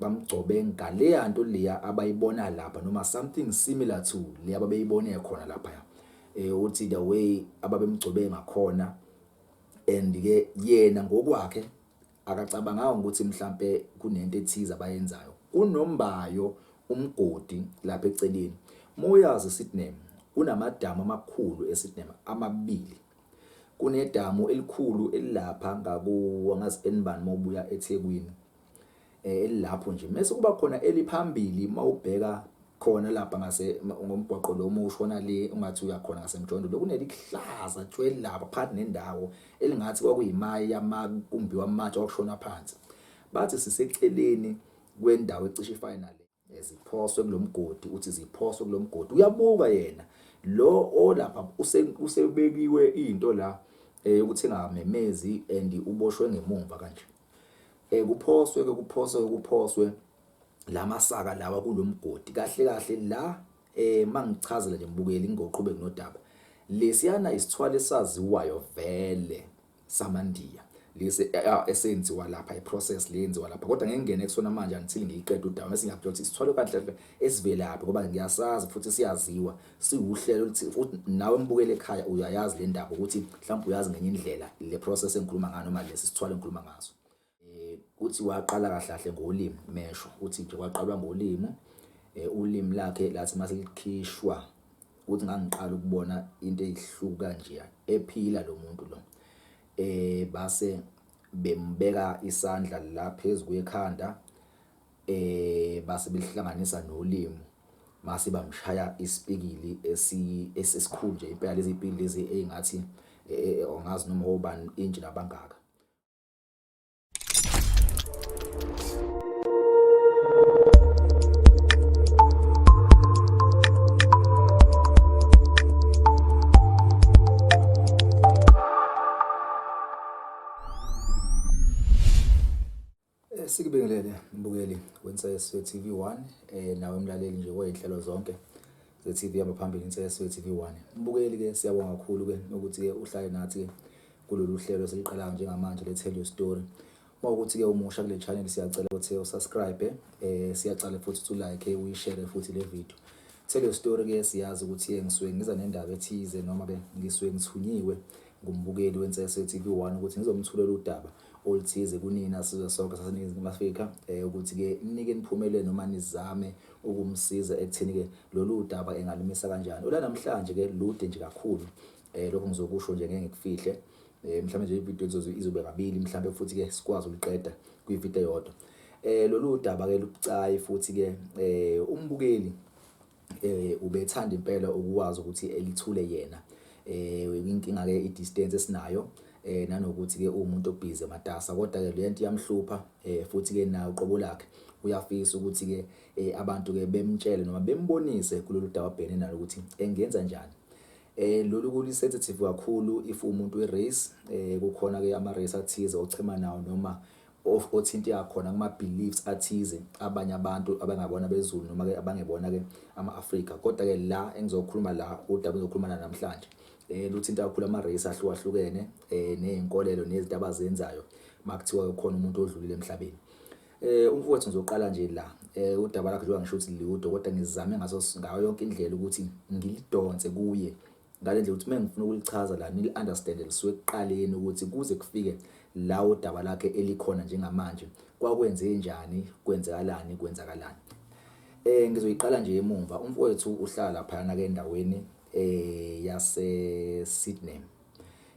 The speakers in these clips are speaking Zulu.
Bamgcobe ngaleya nto leya abayibona lapha noma something similar to le ababeyibone khona lapha. Uthi the way ababemgcobe ngakhona and ke yena ngokwakhe akacabanganga ukuthi mhlambe kunento ethize abayenzayo. Kunombayo umgodi lapha eceleni. Moyazi Sydenham kunamadamu amakhulu eSydenham amabili. Kunedamu elikhulu elilapha ngaku angazi enibani mawubuya eThekwini. Elilapho nje mase kuba khona eliphambili mawubheka khona lapha ngase ngomgwaqo lo uma ushona le ungathi uyakhona ngasemjondolo kunelihlaza tshweli lapha phakathi nendawo elingathi kwakuyimayi yamakumbiwa amatshe kwakushona phansi. Bathi siseceleni kwendawo ecishe ifane nale. Ziphoswe kulomgodi, uthi ziphoswe kulomgodi. Uyabuka yena lo olapha usebekiwe into la yokuthi engamemezi and uboshwe ngemumva kanje. Kuphoswe ke kuphoswe kuphoswe lamasaka lawa kulomgodi. Kahle kahle la mangichazela nje mbukeli ngingoqhubeka nodaba. Lesiyana isithwalo esaziwayo vele samandiya lesi esenziwa lapha, iprocess leyenziwa lapha, kodwa ngeke ngingene kusona manje until ngiyiqede udaba mase ngiyakutshela ukuthi isithwalo kahle kahle esivelaphi, ngoba ngiyasazi futhi siyaziwa, siwuhlelo oluthi futhi nawe mbukele ekhaya uyayazi le ndaba ukuthi mhlawumbe uyazi ngenye indlela le process engikhuluma ngayo noma lesi sithwalo engikhuluma ngaso. Uthi waqala kahle kahle ngolimi mesho, uthi nje kwaqalwa ngolimi, ulimi lakhe lathi mase likhishwa uthi ngangiqala ukubona into eyihluka nje ephila lo muntu lo. Base bembeka isandla la phezu kwekhanda, base belihlanganisa nolimi, mase bamshaya isipikili esikhulu nje impela, lezi zipikili lezi engathi angazi noma obani intshe nabangaka. Sikubingelele mbukeli weNseswe TV1 nawe mlaleli nje wezinhlelo zonke ze-TV hamba phambili Inseswe TV1. Mbukeli ke siyabonga kakhulu ke ukuthi ke uhlale nathi ke kulolu hlelo esiliqalayo njengamanje le Tell Your Story. Uma ukuthi ke umusha kule channel siyacela ukuthi usubscribe, siyacela futhi ukuthi ulike, uyishare futhi le video. Tell Your Story ke siyazi ukuthi ngisuke ngiza nendaba ethize noma ke ngisuke ngithunyiwe ngumbukeli weNseswe TV1 ukuthi ngizomthulela udaba oluthize kunina sizwe sonke saseNingizimu Afrika, ukuthi ke nike niphumelele noma nizame ukumsiza ekutheni ke lolu daba engalumisa kanjani. Ola namhlanje ke lude nje kakhulu, lokho ngizokusho nje ngeke ngikufihle, mhlawumbe nje ivideo izobe kabili mhlawumbe futhi ke sikwazi ukuliqeda kwivideo eyodwa. Lolu daba ke lubucayi futhi ke umbukeli ubethanda impela ukwazi ukuthi elithule yena. Inkinga ke i-distance esinayo, nanokuthi ke umuntu obhizi matasa, kodwa ke lento iyamhlupha, futhi ke naye uqobo lakhe uyafisa ukuthi ke abantu ke bemtshele noma bembonise kulolu daba abhekene nalo ukuthi engenza njani. Lolu kuli sensitive kakhulu if umuntu we race, kukhona ke ama race athize ochema nawo noma othinteka khona kuma beliefs athize abanye abantu abangabona beZulu noma ke abangebona ke ama-Afrika. Kodwa ke la engizokhuluma la udaba engizokhuluma na namhlanje luthinta kakhulu ama race ahlukahlukene, nezinkolelo nezinto abazenzayo makuthiwa kukhona umuntu odlulile emhlabeni. Umfowethu ngizoqala nje la, udaba lakhe njengoba ngisho ukuthi liwude, kodwa ngizame ngaso ngayo yonke indlela ukuthi ngilidonse kuye ngale ndlela ukuthi uma ngifuna ukulichaza la nili understand lisuke ekuqaleni ukuthi kuze kufike la udaba lakhe elikhona njengamanje kwakwenze njani, kwenzakalani, kwenzakalani. Ngizoyiqala nje emumva. Umfowethu uhlala laphana ke endaweni yase Sydney.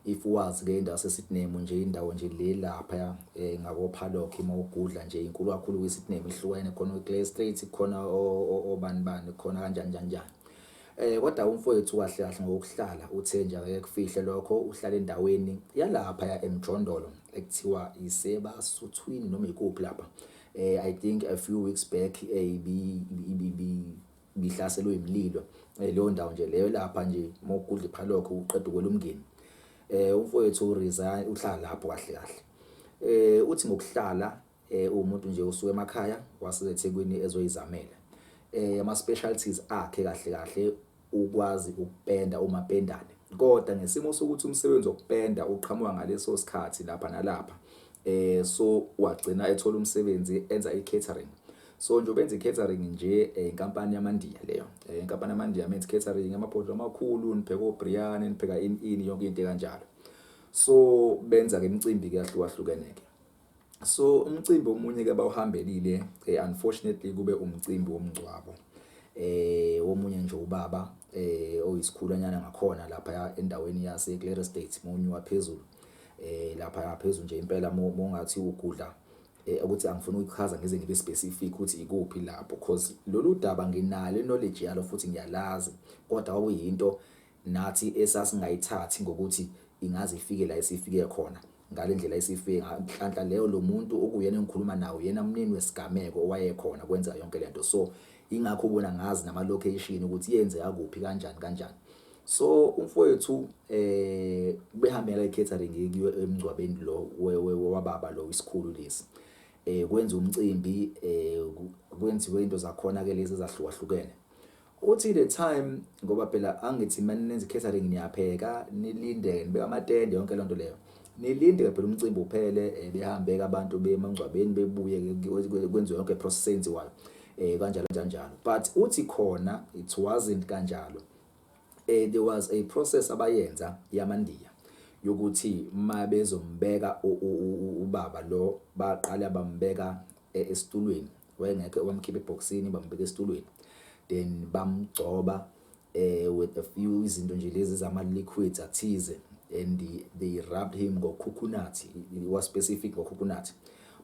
If wazi ke indawo yaseSydney nje, indawo nje le lapha ngakoPalok uma ugudla nje inkulu kakhulu kwiSydney, ihlukene khona oClay Street, khona obani bani khona kanjani njani njani. Kodwa umfowethu kahle kahle ngokuhlala uthe nje akeke kufihle lokho, uhlala endaweni yalapha ya eMjondolo ekuthiwa iseBasuthwini noma ikuphi lapha. I think a few weeks back ibihlaselwe imililo leyo ndawo nje leyo lapha nje mawugudla iPalok uqeda ukwela umngeni. Umfowethu uresign uhlala lapho kahle kahle. Uthi ngokuhlala umuntu nje usuka emakhaya waseThekwini ezoyizamela. Ama specialties akhe kahle kahle ukwazi ukupenda umapendane, kodwa ngesimo sokuthi umsebenzi wokupenda uqhamuka ngaleso sikhathi lapha nalapha, So wagcina ethola umsebenzi enza i-catering. So nje benza i-catering nje, inkampani yamaNdiya leyo, inkampani yamaNdiya menza i-catering, amabhodlo amakhulu, nipheka obiryani, nipheka ini ini, yonke into kanjalo. So benza ke imicimbi ke yahlukahlukene ke. So umcimbi omunye ke bawuhambelile, unfortunately kube umcimbi womngcwabo womunye nje ubaba oyisikhulanyana ngakhona lapha endaweni yase Clare Estate, monyuka phezulu lapha phezulu nje impela, mongathi ugudla ukuthi angifuni ukuchaza ngize ngibe specific ukuthi ikuphi lapho, cause lolu daba nginalo knowledge yalo futhi ngiyalazi, kodwa kwakuyinto nathi esasingayithathi ngokuthi ingaze ifike la esifike khona ngale ndlela esifike nhlanhla leyo. Lo muntu okuyena engikhuluma nawo, yena mnini wesigameko owayekhona kwenza yonke lento, so ingakho ubona ngazi nama location ukuthi yenzeka kuphi, kanjani kanjani. So umfowethu behambela i-catering kuyo emngcwabeni lo wababa lo isikhulu lesi, kwenza umcimbi, kwenziwe into zakhona ke lezi ezahlukahlukene. Uthi the time, ngoba phela angithi manje nenza i-catering, niyapheka, nilinde, nibeka amatende, yonke lonto leyo, nilinde phela umcimbi uphele, behambe abantu bemangcwabeni, bebuye, kwenziwe yonke process eyenziwayo kanjalo kanjalo. But uthi khona it wasn't kanjalo. There was a process abayenza yamaNdiya yokuthi mabezombeka ubaba lo, baqala bambeka esitulweni, wayengekho, bamkhipha ebhokisini, bambeka esitulweni, then bamgcoba with a few izinto nje lezi zama liquids athize, and they rubbed him ngo-coconut. It was specific ngo-coconut,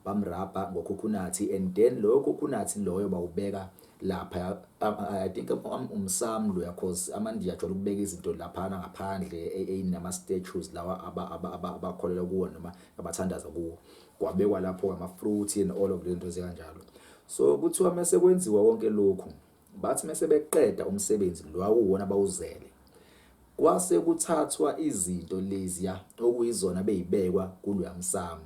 bamrabha ngo-coconut, and then loyo coconut loyo bawubeka lapha. I think umsamo loya, cause amaNdiya ajwayele ukubeka izinto laphana ngaphandle eyinama statues lawa abakholelwa kuwo noma abathandaza kuwo. Kwabekwa lapho ama fruit and all of lento ezikanjalo. So kuthiwa mase kwenziwa konke lokhu, bathi mase beqeda umsebenzi lo awuwona bawuzele, kwase kuthathwa izinto leziya okuyizona beyibekwa kuloya msamo,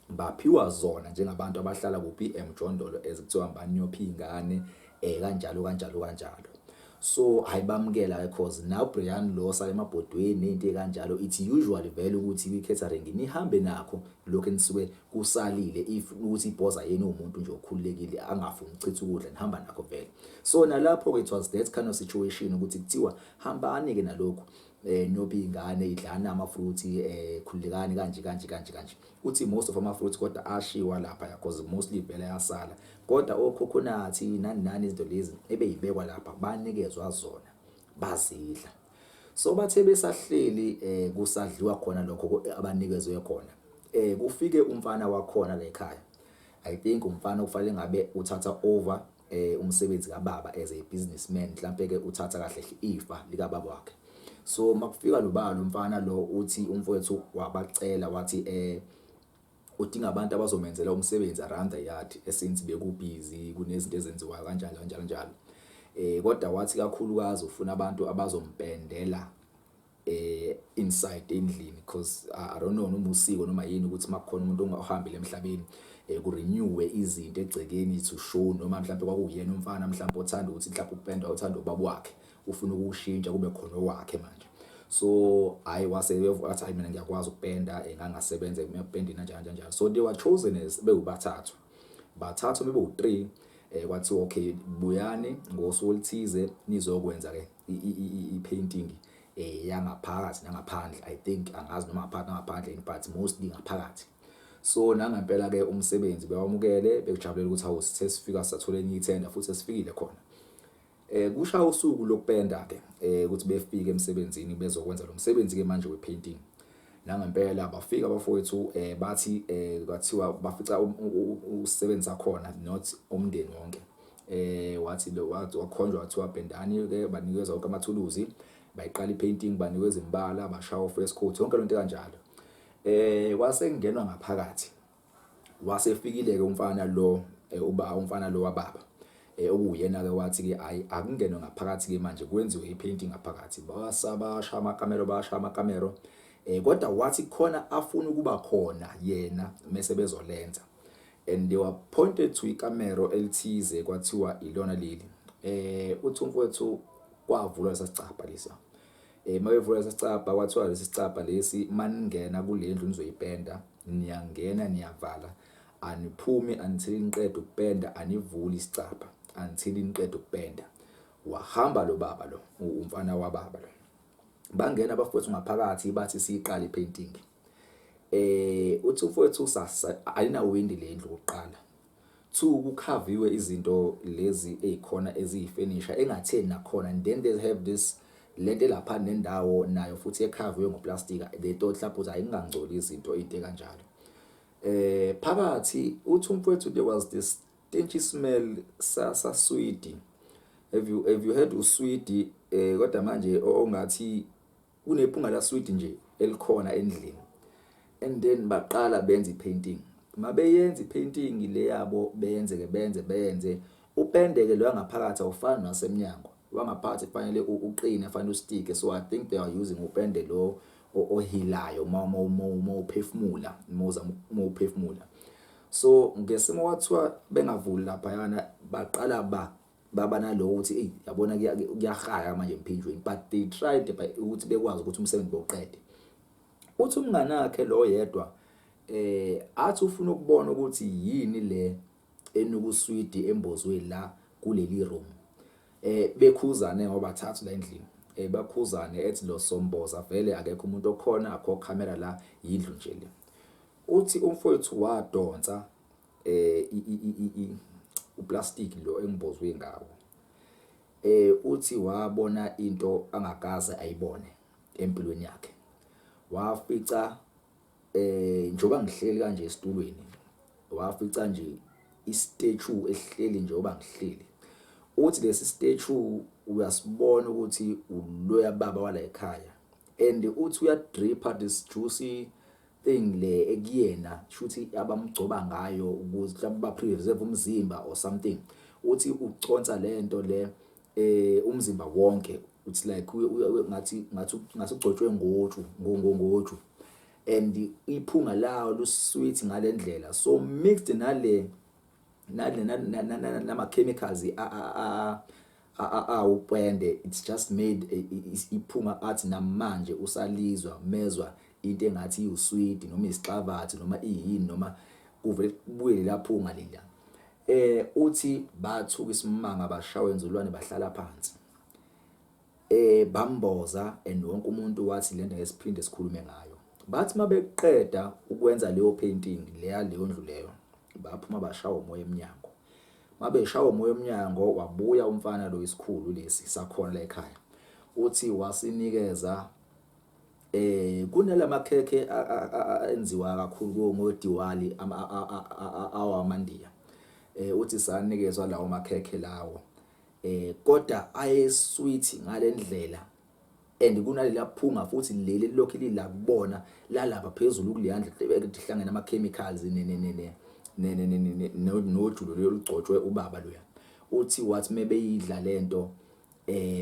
baphiwa zona njengabantu abahlala kuphi, emjondolo, as kuthiwa baniyopha ingane, kanjalo kanjalo kanjalo. So ayibamukela, because now Brian lo sale emabhodweni into kanjalo. It's usually vele ukuthi kwi-catering nihambe nakho lokho enisuke kusalile, if ukuthi ibhoza yena umuntu nje okhululekile angafuni ukuchitha ukudla, nihamba nakho vele. So nalapho it was that kind of situation ukuthi kuthiwa hambani ke nalokhu, niyopha ingane, idlana ama fruits, khululekani, kanje kanje kanje kanje. Uthi most of ama fruits kodwa ashiwa lapha, because mostly vele ayasala, kodwa o-coconut nani nani, izinto lezi ebeyibekwa lapha, banikezwa zona, bazidla. So bathe besahleli, kusadliwa khona lokho abanikezwe khona, kufike umfana wakhona la ekhaya. I think umfana okufanele ngabe uthatha over umsebenzi kababa as a businessman, mhlambe ke uthatha kahle ifa lika baba wakhe. So makufika lo baba lo mfana lo, uthi umfowethu wabacela, wathi udinga abantu abazomenzela umsebenzi around the yard, since bekubhizi, kunezinto ezenziwayo kanjalo kanjalo kanjalo, kodwa wathi kakhulukazi ufuna abantu abazompendela inside endlini, because I don't know noma usiko noma yini ukuthi makukhona umuntu ongahambile emhlabeni, ku renew izinto egcekeni to show, noma mhlawumbe kwakuyena umfana mhlawumbe othanda ukuthi mhlawumbe ukupenda, uthanda ubaba wakhe, ufuna ukushintsha kube khona owakhe manje. So hayi, wase wathi, "Hayi, mina ngiyakwazi ukupenda, ngangasebenza emapendini," kanjalo kanjalo. So they were chosen as bewubathathu, bathathu bebe u3. Kwathiwa, "Okay, buyani ngosuku oluthize nizokwenza ke i-painting yangaphakathi nangaphandle." I think angazi noma ngaphakathi nangaphandle, but mostly ngaphakathi. So nangempela ke umsebenzi bewamukele, bekujabulela ukuthi hawu, sithe sifika sathola enye ithenda futhi sesifikile khona. Kusha usuku lokupenda ke, ukuthi befike emsebenzini bezokwenza lo msebenzi ke manje we-painting. Nangempela bafika abafowethu, bathi kwathiwa bafica usebenza khona, not umndeni wonke. Wathi lo wathi wakhonjwa, wathiwa pendani ke, banikezwa wonke amathuluzi, bayiqala i-painting, banikeza imbala, bashaya first coat, yonke lento kanjalo. Kwase kungenwa ngaphakathi, wasefikile ke umfana lo, uba umfana lo wababa, okuyena ke, wathi ke, hayi, akungenwe ngaphakathi ke manje, kwenziwe i-painting ngaphakathi. Basabasha amakamero, basha amakamero, kodwa wathi khona afuna ukuba khona yena mase bezolenza, and they were pointed to ikamero elithize, kwathiwa ilona leli. Uthi umfowethu kwavulwa lesicabha lesa. Mabevula lesicabha, kwathiwa lesi sicabha lesi, maningena kule ndlu nizoyipenda. Niyangena, niyavala, aniphumi until niqede ukupenda, anivuli isicabha until niqede ukupenda. Wahamba lo baba lo, umfana wababa lo. Bangena abafowethu ngaphakathi, bathi siyiqala ipainting. Uthi umfowethu sasa ayinawindi le ndlu okokuqala. Two, kukhaviwe izinto lezi ezikhona eziyifenisha engatheni nakhona, and then they have this lento lapha nendawo nayo futhi ekhaviwe ngoplastika. They thought mhlawumbe ukuthi ayingangcoli izinto, into ekanjalo. Phakathi, uthi umfowethu, there was this stinky smell sa swidi. Have you heard uswidi? Kodwa manje ongathi kunephunga la swidi nje elikhona endlini. And then baqala benza ipainting. Mabeyenza ipainting le yabo, benze ke, benze benze upende ke lo ngaphakathi, awufani nasemnyango. Wangaphakathi kufanele uqine, fanele ustike. So I think they are using upende lo ohilayo uma uphefumula, uma uphefumula. So ngesimo kwathiwa bengavuli laphayana, baqala baba nalo ukuthi, "Ey, yabona, kuyahaya manje emphinjweni." But they tried by ukuthi bekwazi ukuthi umsebenzi bawuqede. Uthi umngane wakhe lo yedwa athi ufuna ukubona ukuthi yini le enuka uswidi embozwe la kuleli room. Bekhuzane ngoba thathu la endlini, bakhuzane, ethi lo somboza vele akekho umuntu okhona, akho camera la, yindlu nje le. Uthi umfowethu wadonsa uplastic lo engibozwe ngawo. Uthi wabona into angakaze ayibone empilweni yakhe. Wafica, njoba ngihleli kanje esitulweni, wafica nje istatue esihleli njengoba ngihleli. Uthi lesi statue uyasibona ukuthi uloya baba wala ekhaya, and uthi uyadripa this juicy thing le ekuyena, shuthi abamgcoba ngayo ukuze mhlawumbe ba preserve umzimba or something. Uthi uconsa lento le umzimba wonke. It's like ngathi ugcotshwe ngoju ngoju, and iphunga lawo lu-sweet ngalendlela, so mixed nale nama chemicals awupende, it's just made iphunga athi namanje usalizwa mezwa into engathi iwuswidi noma isixavathi noma iyini, noma kuvele kubuye laphunga leliya. Uthi bathuka isimanga, bashawa enzulwane, bahlala phansi, bamboza, and wonke umuntu wathi lento ngesiphinde sikhulume ngayo. Bathi mabeqeda ukwenza leyo painting leya, leyo ndlu leyo, baphuma, bashawa umoya eminyango. Mabeshawa umoya eminyango, wabuya umfana lo, isikhulu lesi sakhona la ekhaya. Uthi wasinikeza kunalama khekhe enziwa kakhulu ngoDiwali awamandiya. Uthi sanikezwa lawo makhekhe lawo, kodwa aye sweet ngalendlela, and kunalela phunga futhi leli lokhu lila kubona lalapha phezulu kuleyandla lihlangene ama chemicals ne ne ne ne nojulo lolugcotshwe ubaba loya. Uthi wathi mebeyidla lento,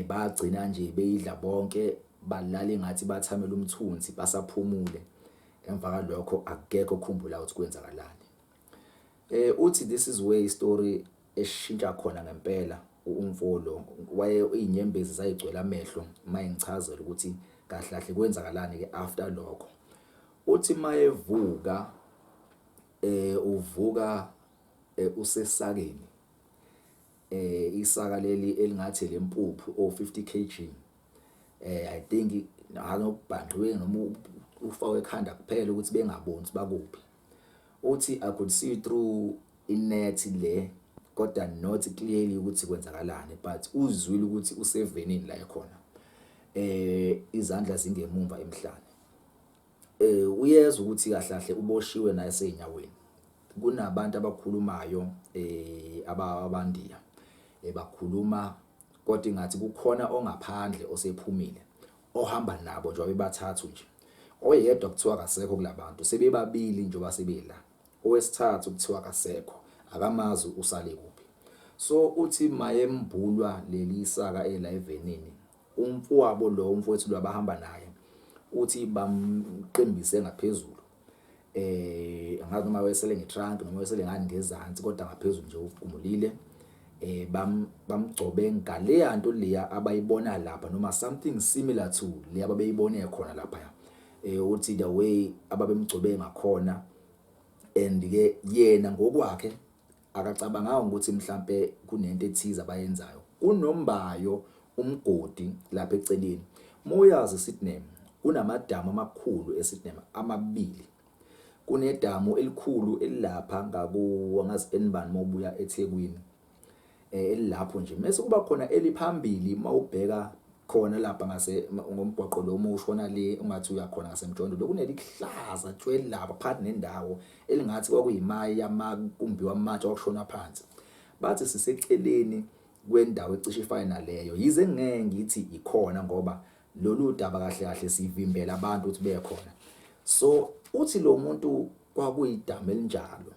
bagcina nje beyidla bonke, balala engathi bathamela umthunzi, basaphumule. Emva kwalokho akekho okhumbula ukuthi kwenzakalani. Uthi this is where istory eshintsha khona ngempela. Umfo lo waye izinyembezi zayigcwele amehlo mayengichazela ukuthi kahle kahle kwenzakalani ke after lokho. Uthi mayevuka, uvuka usesakeni, isaka leli elingathi lempuphu o 50 kg. I think anobhanqiwe noma ufakwe ekhanda kuphela ukuthi bengaboni ukuthi bakuphi. Uthi I could see through inet le, kodwa not clearly ukuthi kwenzakalani, but uzwile ukuthi usevenini la ekhona, izandla zingemumva emhlane. Uyezwa ukuthi kahle kahle uboshiwe naye seyinyaweni. Kunabantu abakhulumayo, ababandiya bakhuluma, kodwa ingathi kukhona ongaphandle osephumile ohamba nabo njengoba bebathathu nje. Oyedwa kuthiwa akasekho kulabantu, sebebabili njengoba sebela. Owesithathu kuthiwa akasekho, akamazi usale kuphi. So uthi mayembulwa leli saka ela evenini, umfowabo lo, umfowethu lo abahamba naye, uthi bamqimbise ngaphezulu. Angazi noma wayesele ngetrunk noma wayesele ngani ngezansi, kodwa ngaphezulu nje ugumulile. Bamgcobe ngaleya nto leya abayibona lapha noma something similar to le ababeyibone khona lapha. Uthi the way ababemgcobe ngakhona. And ke yena ngokwakhe akacabanganga ukuthi mhlambe kunento ethize abayenzayo. Kunombayo umgodi lapha eceleni. Moyazi Sydenham kunamadamu amakhulu eSydenham amabili. Kunedamu elikhulu elilapha ngaku angazi enibani mawubuya eThekwini. Elilapho nje mase kuba khona eliphambili mawubheka khona lapha ngase ngomgwaqo lo uma ushona le ungathi uyakhona ngasemjondolo kunelihlaza tshweli lapha phakathi nendawo elingathi kwakuyimayi yamakumbiwa amatshe kwakushona phansi. Bathi siseceleni kwendawo ecishe ifane naleyo, yize ngeke ngithi ikhona ngoba lolu daba kahle kahle sivimbela abantu ukuthi bekhona. So uthi lo muntu kwakuyidamu elinjalo,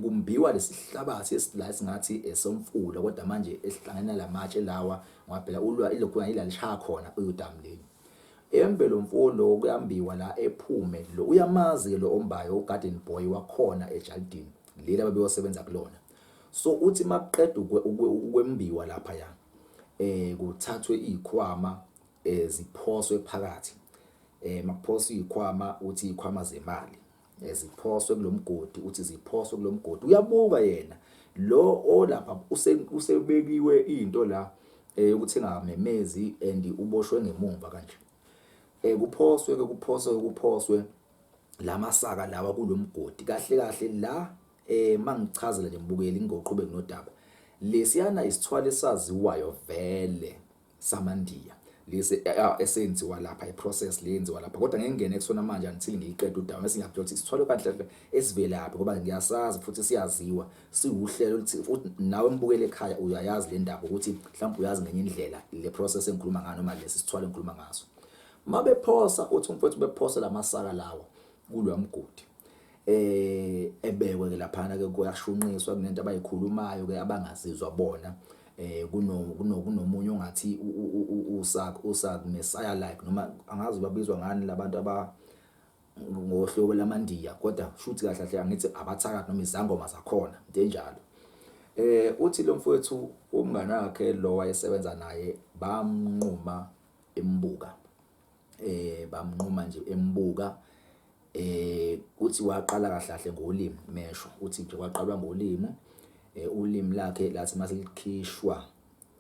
kumbiwa lesihlabathi esila esingathi esomfula, kodwa manje esihlangene nalamatshe lawa, ngoba phela ulwa ilokhu ila lishaya khona udamu leli. Embe lo mfo lo kuyambiwa la ephume lo, uyamazi ke lo ombayo, ugarden boy wakhona ejalidini leli ababeyosebenza kulona. So uthi makuqeda ukwembiwa lapha ya kuthathwe izikhwama ziphoswe phakathi. Makuphoswe izikhwama, uthi izikhwama zemali ziphoswe kulomgodi, uthi ziphoswe kulomgodi. Uyabuka yena lo olapha usebekiwe into la ukuthi engamemezi and uboshwe ngemumva kanje. Kuphoswe ke, kuphoswe, kuphoswe lamasaka lawa kulomgodi. Kahle kahle la mangichazela nje mbukeli ngoqhubeka nodaba, lesiyana isithwalo esaziwayo vele samandiya lesi esenziwa lapha, iprocess leyenziwa lapha, kodwa ngeke ngene kusona manje until ngiyiqede udaba, bese ngiyakutshela ukuthi isithwalo kahle kahle esivelaphi, ngoba ngiyasazi futhi siyaziwa, siwuhlelo oluthi futhi nawe mbukele ekhaya uyayazi le ndaba, ukuthi mhlawumbe uyazi ngenye indlela le process engikhuluma ngayo noma lesi sithwalo engikhuluma ngaso. Mabephosa, uthi umfowethu bephosa lamasaka lawa kuloya mgodi, ebekwe ke laphana ke, kuyashunqiswa, kunento abayikhulumayo ke abangazizwa bona. Kuno kunomunye ongathi usak usak messiah like, noma angazi babizwa ngani labantu aba ngohlobo lamandiya, kodwa shuthi kahle kahle angithi abathakathi noma izangoma zakhona, into enjalo. Uthi lo mfowethu umngane wakhe lo wayesebenza naye bamnquma embuka, bamnquma nje embuka. Uthi waqala kahle kahle ngolimi mesho, uthi nje kwaqalwa ngolimi, ulimi lakhe lathi mase likhishwa,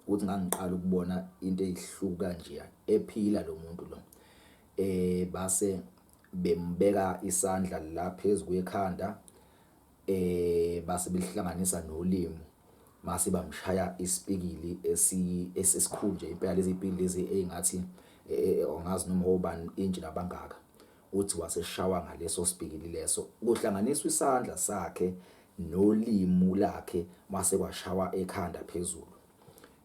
uthi ngangiqala ukubona into eyihluka nje ephila lo muntu lo. Base bembeka isandla la phezulu kwekhanda, base belihlanganisa nolimi, mase bamshaya isipikili esikhulu nje impela, lezi zipikili lezi engathi angazi noma obani inch nabangaka. Uthi waseshawa ngaleso sipikili leso, kuhlanganiswa isandla sakhe nolimu lakhe, mase kwashawa ekhanda phezulu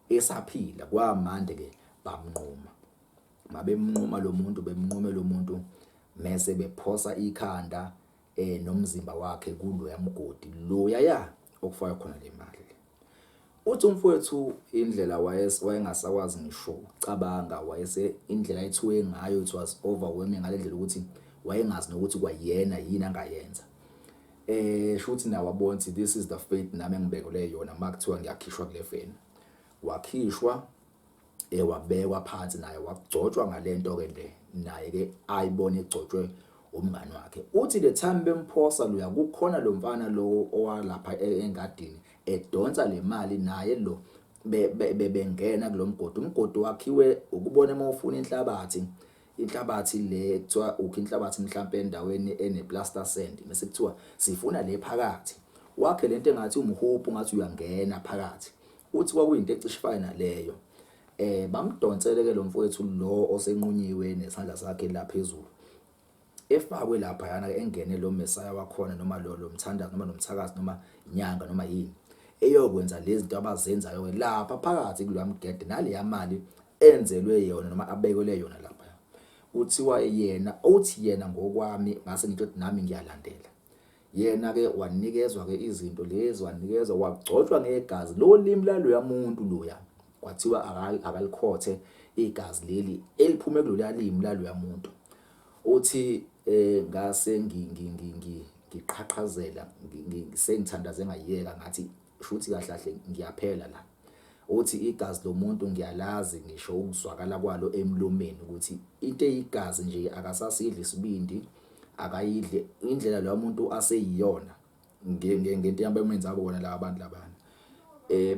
esaphila. Kwamande ke bamnquma, mabemnquma lo muntu, bemnqume lo muntu, mese bephosa ikhanda nomzimba wakhe kuloya mgodi loya ya okufakwa khona le mali le. Uthi umfowethu indlela wayengasakwazi ngisho ukucabanga, wayese indlela ayethuke ngayo, it was overwhelming ngale ndlela ukuthi wayengazi nokuthi kwayena yini angayenza. Shuthi nawe wabona ukuthi this is the fate nami engibekelwe yona makuthiwa ngiyakhishwa kule feni. Wakhishwa, wabekwa phansi naye, wagcotshwa ngalento ke le naye ke ayibone egcotshwe umngani wakhe. Uthi the time bemphosa loya, kukhona lo mfana lo owalapha engadini edonsa le mali naye lo, bebengena kulomgodi. Umgodi wakhiwe ukubona uma ufuna inhlabathi, inhlabathi le kuthiwa ukho inhlabathi mhlambe endaweni ene plaster sand, bese kuthiwa sifuna le phakathi, wakhe lento engathi umhuphu, ngathi uyangena phakathi. Uthi kwakuyinto ecishe ifane naleyo. Bamdonsele ke lo mfowethu lo osenqunyiwe nesandla sakhe la phezulu, efakwe lapha yana, engene lo Messiah wakhona noma lo mthandazo noma nomthakazi noma inyanga noma yini eyokwenza lezi zinto abazenzayo ke lapha phakathi kuloya mgede, naleya mali enzelwe yona noma abekelwe yona lapha. Kuthiwa yena, uthi yena ngokwami ngase ngitsho ukuthi nami ngiyalandela yena ke, wanikezwa ke izinto lezi, wanikezwa, wagcotshwa ngegazi lo limi laloya muntu loya, kwathiwa akalikhothe igazi leli eliphume kuloya limi laloya muntu. Uthi ngase ngiqhaqhazela, sengithandaze ngayeka, ngathi shuthi kahle kahle ngiyaphela la. Uthi igazi lomuntu ngiyalazi ngisho ukuzwakala kwalo emlomeni, ukuthi into eyigazi nje akasasidli isibindi. Akayidle indlela lo muntu aseyiyona ngento yabamenza bona laba bantu labana.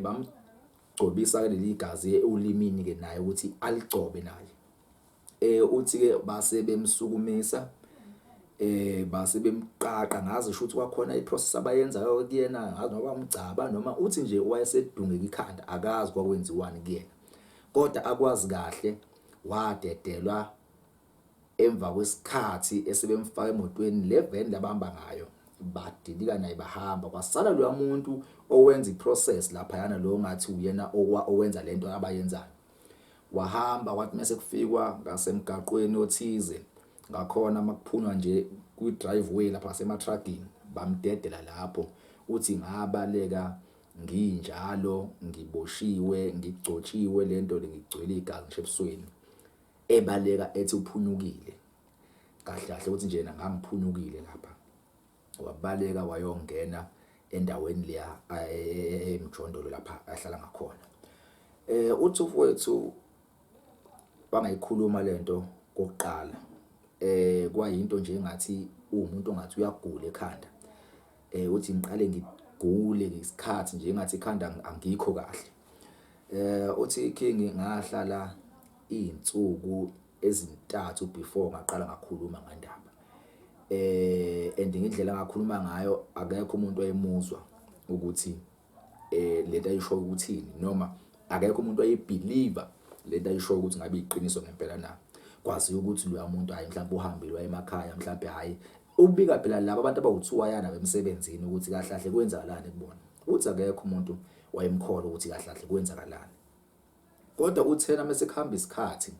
Bamgcobisa leli gazi olimini ke naye ukuthi aligcobe naye. Uthi ke base bemsukumisa, base bemqaqa, ngazi sho ukuthi kwakhona iprocess abayenzayo kuyena, ngazi noma bamgcaba noma uthi nje wayesedungeka ikhanda, akazi kwakwenziwani kuyena, kodwa akwazi kahle wadedelwa emva kwesikhathi esebemfaka emotweni le van labamba ngayo, badilika naye bahamba, kwasala loya muntu owenza iprocess laphayana, lo ngathi uyena owenza lento abayenzayo. Wahamba, kwathi mase kufikwa ngasemgaqweni othize ngakhona, makuphunywa nje kwi driveway lapha ngasematruckini, bamdedela lapho. Uthi ngabaleka nginjalo, ngiboshiwe, ngigcotshiwe lento le, ngigcwele igazi ngisho ebusweni, ebaleka ethi uphunyukile. Kahle kahle uthi nje yena ngangiphunyukile lapha. Wabaleka wayongena endaweni leya emjondolo lapha ahlala ngakhona. Uthi ufowethu bangayikhuluma lento kokuqala, kwayinto nje engathi uwumuntu ongathi uyagula ekhanda. Uthi ngiqale ngigule ngesikhathi nje engathi ikhanda angikho kahle. Uthi King ngahlala izinsuku ezintathu before ngaqala ngakhuluma ngandaba. And ngendlela ngakhuluma ngayo akekho umuntu oyemuzwa ukuthi lento ayisho ukuthini, noma akekho umuntu oyibeliever lento ayisho ukuthi ngabe iqiniso ngempela na. Kwazi ukuthi lo muntu hayi mhlawumbe uhambile wayemakhaya, mhlawumbe hayi ubika phela laba abantu abawuthiwa yana bemsebenzini ukuthi kahle kahle kwenzakalani kubona. Uthi akekho umuntu wayemkholwa ukuthi kahle kahle kwenzakalani. Kodwa uthena mase kuhamba isikhathi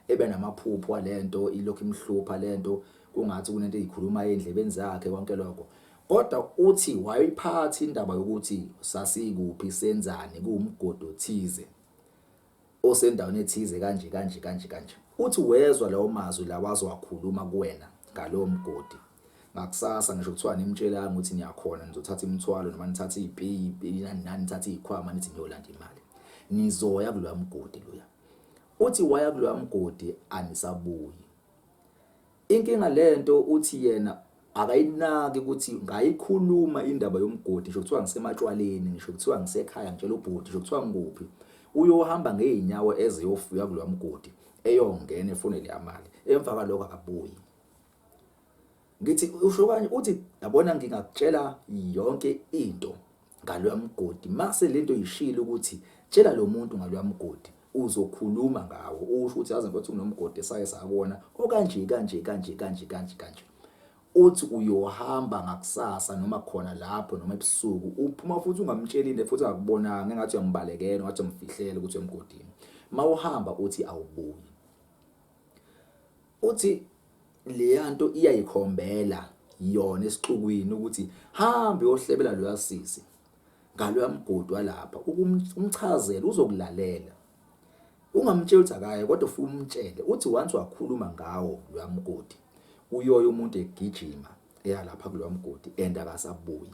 ebe namaphupho alento, ilokhu imhlupha lento, kungathi kunento ezikhuluma endlebeni zakhe konke lokho. Kodwa uthi wayiphatha indaba yokuthi sasikuphi, senzani, kuwumgodi othize osendaweni ethize kanje kanje kanje kanje. Uthi wezwa lawo mazwi lawa azowakhuluma kuwena ngalowo mgodi. Ngakusasa ngisho kuthiwa nimtshelanga ukuthi niyakhona, nizothatha imithwalo noma nithathe izipipi nani nani, nithathe izikhwama nithi niyolanda imali, nizoya kuloya mgodi loya. Uthi waya kuloya mgodi anisabuyi. Inkinga lento uthi yena akayinaki ukuthi ngayikhuluma indaba yomgodi, ngisho kuthiwa ngisematshwaleni, ngisho kuthiwa ngisekhaya ngitshela ubhuti, ngisho kuthiwa ngikuphi, uyohamba ngey'nyawo eziyofika kuloya mgodi, eyongena efune leya mali, emva kwalokho akabuyi. Ngithi usho kanje, uthi yabona ngingakutshela yonke into ngaloya mgodi, mase lento yishilo ukuthi tshela lo muntu ngaloya mgodi, uzokhuluma ngawo, usho ukuthi yazi mfethu kunomgodi esaye sabona okanje kanje kanje kanje kanje kanje. Uthi uyohamba ngakusasa noma khona lapho noma ebusuku, uphuma futhi ungamtshelile futhi akubonanga, engathi uyambalekela, engathi uyamfihlela ukuthi emgodini. Mawuhamba uthi awubuyi. Uthi leyanto iyayikhombela yona esixukwini ukuthi hambe uyohlebela loya sisi ngaloya mgodi walapha, umchazele, uzokulalela. Ungamtsheli ukuthi akaye, kodwa ufike umtshele. Uthi once wakhuluma ngawo loya mgodi, uyoya umuntu egijima eya lapha kuloya mgodi and akasabuyi.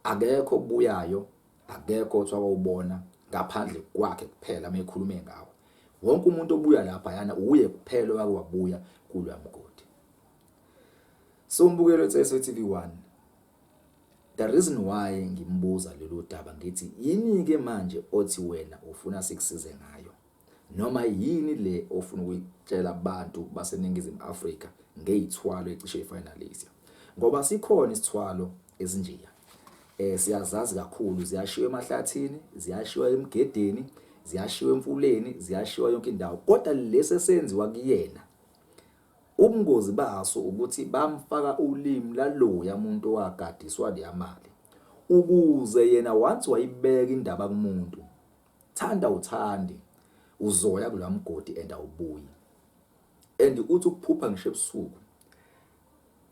Akekho obuyayo, akekho othi wawubona ngaphandle kwakhe kuphela mekhulume ngawo. Wonke umuntu obuya lapha yana uye kuphela owake wabuya kuloya mgodi. So mbukelo weTSO TV 1, the reason why ngimbuza lolu daba ngithi yini ke manje othi wena ufuna sikusize ngayo, noma yini le ofuna ukuyitshela abantu baseNingizimu Afrika ngeyithwalo ecishe ifane nalezi, ngoba sikhona isithwalo esinjeya, siyazazi kakhulu, ziyashiwa emahlathini, ziyashiwa emgedeni, ziyashiwa emfuleni, ziyashiwa yonke indawo, kodwa lesi esenziwa kuyena ubungozi baso ukuthi bamfaka ulimi laloya muntu owagadiswa leya mali, ukuze yena once wayibeka indaba kumuntu, thanda uthandi, uzoya kuloya mgodi and awubuyi. And uthi ukuphupha ngisho ebusuku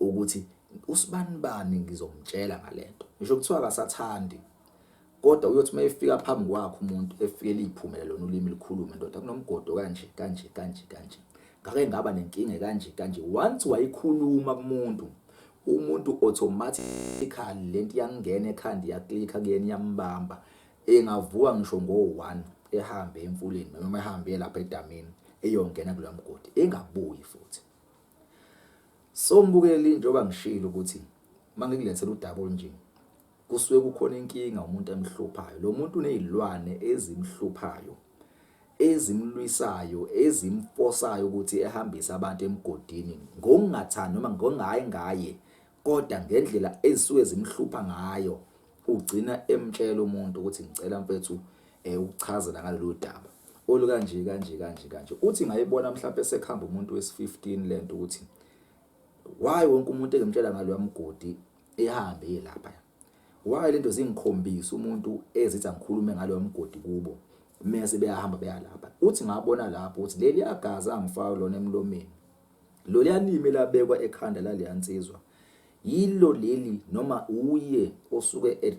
ukuthi usibanibani ngizomtshela ngalento, ngisho kuthiwa akasathandi, kodwa uyothi uma efika phambi kwakhe umuntu efike liyiphumele lona ulimi likhulume, ndoda kunomgodo kanje kanje kanje kanje, ngake ngaba nenkinga kanje kanje. Once wayikhuluma kumuntu, umuntu automatically lento iyangena ekhanda, iyaklikha kuyena, iyambamba, engavuka ngisho ngo-1 ehambe emfuleni noma ehambe lapha edamini eyongena kuloya mgodi, engabuyi futhi. So mbukeli, njengoba ngishilo ukuthi mangikulethela udaba olunje kusuke kukhona inkinga umuntu emhluphayo. Lo muntu unezilwane ezimhluphayo, ezimlwisayo, ezimfosayo ukuthi ehambise abantu emgodini ngokungathandi noma ngokungayi ngaye, kodwa ngendlela ezisuke zimhlupha ngayo ugcina emtshela umuntu ukuthi ngicela mfethu ukuchazela ngalolu daba olukanje kanje kanje kanje. Uthi ngayibona mhlawumbe sekuhamba umuntu wesi-15 lento ukuthi why wonke umuntu engimtshela ngaloya mgodi ehambe lapha, why lento zingikhombisa umuntu ezithi angikhulume ngaloya mgodi kubo mese beyahamba beyalapha. Uthi ngabona lapho ukuthi leli agazi angifaka lona emlomeni, loliya limi labekwa ekhanda laleya nsizwa yilo leli, noma uye osuke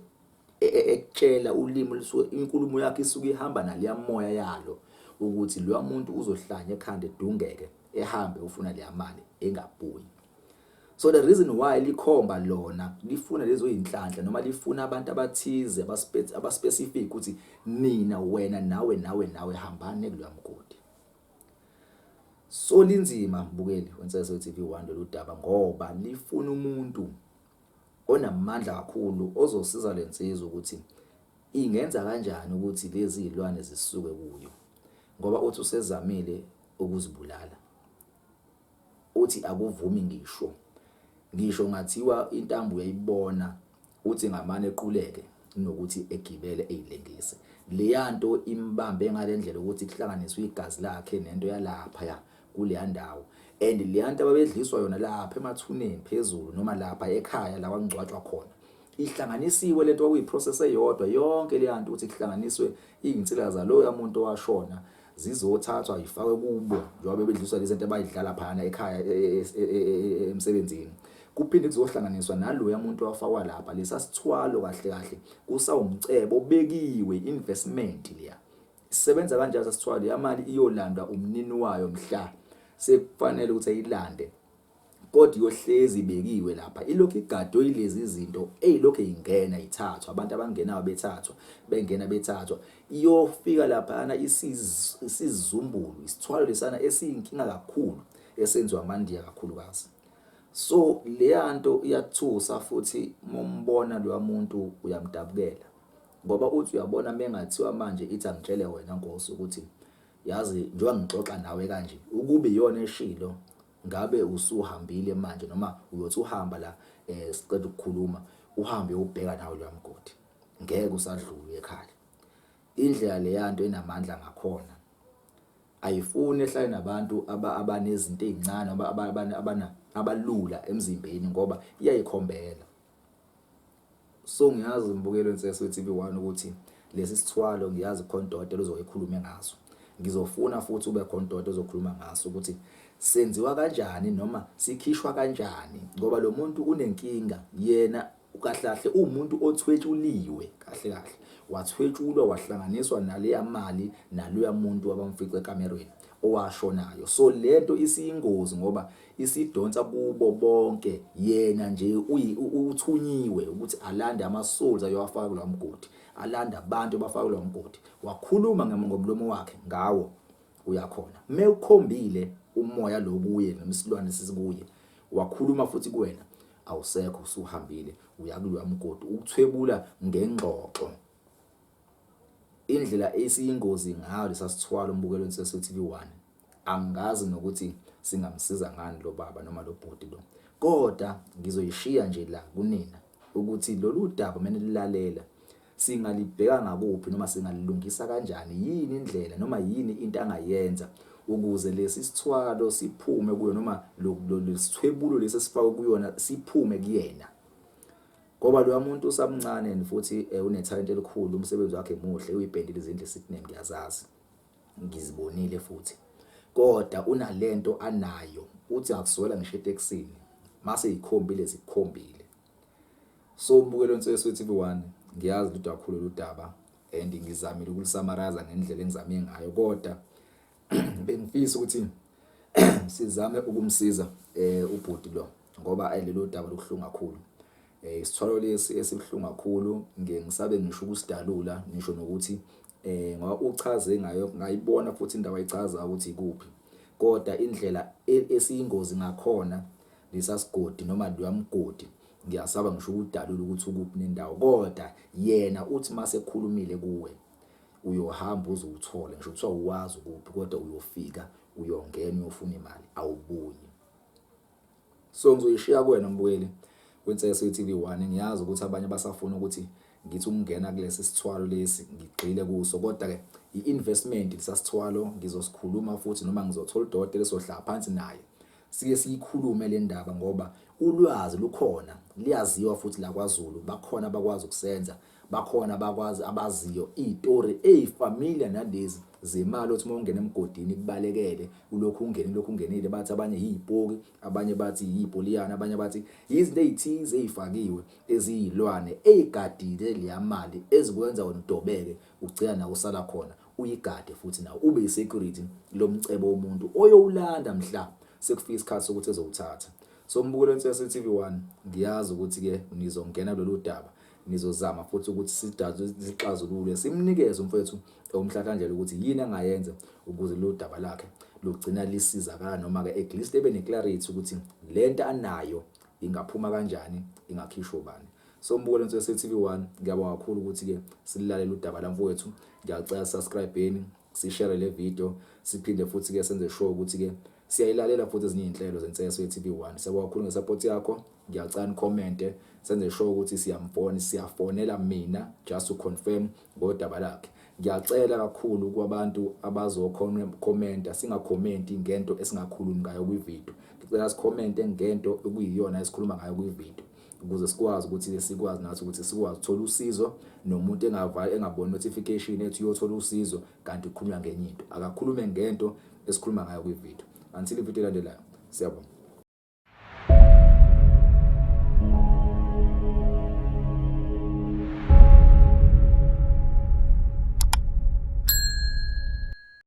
ekutshela ulimi lisuke inkulumo yakhe isuke ihamba naleya moya yalo ukuthi loya muntu uzohlanya ekhanda edungeke ehambe ufuna leya mali engabuyi. So the reason why likhomba lona lifuna lezo inhlanhla noma lifuna abantu abathize abaspecific ukuthi nina, wena, nawe, nawe, nawe hambani kuloya mgodi. So linzima mbukeli weNseswe TV 1 lolu daba ngoba lifuna umuntu onamandla kakhulu ozosiza lensizwa ukuthi ingenza kanjani ukuthi lezi zilwane zisuke kuyo, ngoba uthi usezamile ukuzibulala, uthi akuvumi ngisho ngisho ngathiwa intambo uyayibona, uthi ngamane equleke kunokuthi egibele eyilengise. Leyanto imbambe ngalendlela ukuthi kuhlanganiswe igazi lakhe nento yalapha ya kuleya ndawo, and leyanto ababedliswa yona lapha emathuneni phezulu noma lapha ekhaya la kwangcwatshwa khona ihlanganisiwe lento, kwakuyiprocess eyodwa yonke leya nto ukuthi kuhlanganiswe izinsila zaloya muntu owashona zizothathwa ifakwe kubo njengoba bebedliswa lezi zinto abayidlala phana ekhaya emsebenzini, kuphinde kuzohlanganiswa naloya muntu owafakwa lapha. Lesa sithwalo kahle kahle kusawumcebo obekiwe, investment leya isebenza kanjalo. Sasithwalo yamali iyolandwa umnini wayo mhla sekufanele ukuthi ayilande, kodwa iyohlezi ibekiwe lapha ilokhu igadwe yilezi zinto eyilokhu ingena ithathwa abantu abangenayo, bethathwa bengena bethathwa, iyofika laphana isizumbulu isithwalo lesana esiyinkinga kakhulu esenziwa amandiya kakhulukazi. So leya nto iyathusa futhi mombona loya muntu uyamdabukela, ngoba uthi uyabona mengathiwa manje ithi angitshele wena Nkosi ukuthi yazi njengoba ngixoxa nawe kanje ukube iyona eshilo ngabe usuhambile manje, noma uyothi uhamba la siqeda ukukhuluma uhambe uyobheka nawe loya mgodi, ngeke usadlula ekhaya. Indlela leyanto enamandla ngakhona ayifuni ehlale nabantu abanezinto ezincane abalula emzimbeni ngoba iyayikhombela. So ngiyazi mbukelo Nseswe TV 1 ukuthi lesi sithwalo ngiyazi khona udokotela uzoyikhulume ngaso, ngizofuna futhi ube khona udokotela ozokhuluma ngaso ukuthi senziwa kanjani noma sikhishwa kanjani, ngoba lo muntu unenkinga yena kahle kahle uwumuntu othwetshuliwe kahle kahle, wathwetshulwa wahlanganiswa naleya mali naloya muntu abamfica ekamerweni owashonayo. So lento isiyingozi ngoba isidonsa kubo bonke, yena nje uthunyiwe ukuthi alande ama-souls ayowafaka kulowa mgodi, alande abantu abafaka kulowa mgodi. Wakhuluma ngomlomo wakhe ngawo uyakhona mewukhombile umoya lo kuye noma isilwane sisikuye, wakhuluma futhi kuwena awusekho, usuhambile uya kulowa mgodi ukuthwebula ngengxoxo. Indlela esiyingozi ngayo lesasithwalo umbukelo Nseswe TV 1, angazi nokuthi singamsiza ngani lo baba noma lo bhuti lo, kodwa ngizoyishiya nje la kunina ukuthi lolu daba kumele lilalela singalibheka ngakuphi noma singalilungisa kanjani, yini indlela noma yini into angayenza ukuze lesi sithwalo siphume kuyo noma lesithwebulo lesi esifakwe kuyona siphume kuyena, ngoba loya muntu usamncane and futhi unethalente elikhulu, umsebenzi wakhe muhle, uyipendile izindlu eSydney, ngiyazazi, ngizibonile futhi, kodwa unalento anayo uthi akuswela ngisho etekisini mase ikhombile zikukhombile. So mbukelo Nseswe TV 1, ngiyazi lude kakhulu lolu daba and ngizamile ukulisummarize ngendlela engizame ngayo, kodwa bengifisa ukuthi sizame ukumsiza ubhuti lo ngoba lelo daba lubuhlungu kakhulu. Isithwalo lesi esibuhlungu kakhulu, ngeke ngisabe ngisho ukusidalula ngisho nokuthi ngoba uchaze ngayo ngayibona futhi indawo ayichaza ukuthi ikuphi, kodwa indlela esiyingozi ngakhona. Lesa sigodi noma loya mgodi ngiyasaba ngisho ukudalula ukuthi ukuphi nendawo, kodwa yena uthi mase ekhulumile kuwe uyohamba uze uwuthole, ngisho kuthiwa uwazi ukuphi kodwa uyofika uyongena uyofuna imali awubuyi. So ngizoyishiya kuwena mbukeli kwiNsese TV 1. Ngiyazi ukuthi abanye basafuna ukuthi ngithi ukungena kulesi sithwalo lesi ngigxile kuso, kodwa ke i-investment lisasithwalo ngizosikhuluma futhi noma ngizothola udokotela esohlala phansi naye sike siyikhulume le ndaba, ngoba ulwazi lukhona, liyaziwa futhi la kwaZulu bakhona abakwazi ukusenza, bakhona abakwazi abaziyo izitori ezifamiliar nalezi zemali othi uma ungena emgodini kubalekele ulokhu ungene lokhu ungenile, bathi abanye yizipoki, abanye bathi yizipoliyana, abanye bathi izinto ezithize ezifakiwe eziyilwane ezigadile leya mali ezikwenza wena udobeke ugcina nawe usala khona uyigade futhi nawe ube yi-security lomcebo womuntu oyowulanda mhla sekufika isikhathi sokuthi ezowuthatha. So mbukelo Nsese TV 1, ngiyazi ukuthi ke nizongena kulolu daba, nizozama futhi ukuthi sixazulule simnikeze umfowethu umhlahlandlela ukuthi yini angayenza ukuze lolu daba lakhe lugcina lisizakala, noma ke at least ebe ne-clarity ukuthi lento anayo ingaphuma kanjani, ingakhishwa ubani. So mbukelo Nsese TV 1, ngiyabonga kakhulu ukuthi ke silalela udaba lamfowethu. Ngiyacela subscribe-eni, sishare le video, siphinde futhi ke senze sure ukuthi ke siyayilalela futhi ezinye izinhlelo zeNseso ye-TV1. Siyabonga kakhulu ngesupport yakho. Ngiyacela ni-comment, senze sure ukuthi siyamfona, siyafonela mina just to confirm ngodaba lakhe. Ngiyacela kakhulu kwabantu abazokhomenta, singakhomenti ngento esingakhulumi ngayo kwivideo. Ngicela sikhomente ngento okuyiyona esikhuluma ngayo kwivideo, ukuze sikwazi ukuthi sikwazi nathi ukuthi sikwazi ukuthola usizo, nomuntu engavali engaboni notification ethi uyothola usizo kanti kukhulunywa ngenye into. Akakhulume ngento esikhuluma ngayo kwivideo. Until ivideo elandelayo, siyabonga.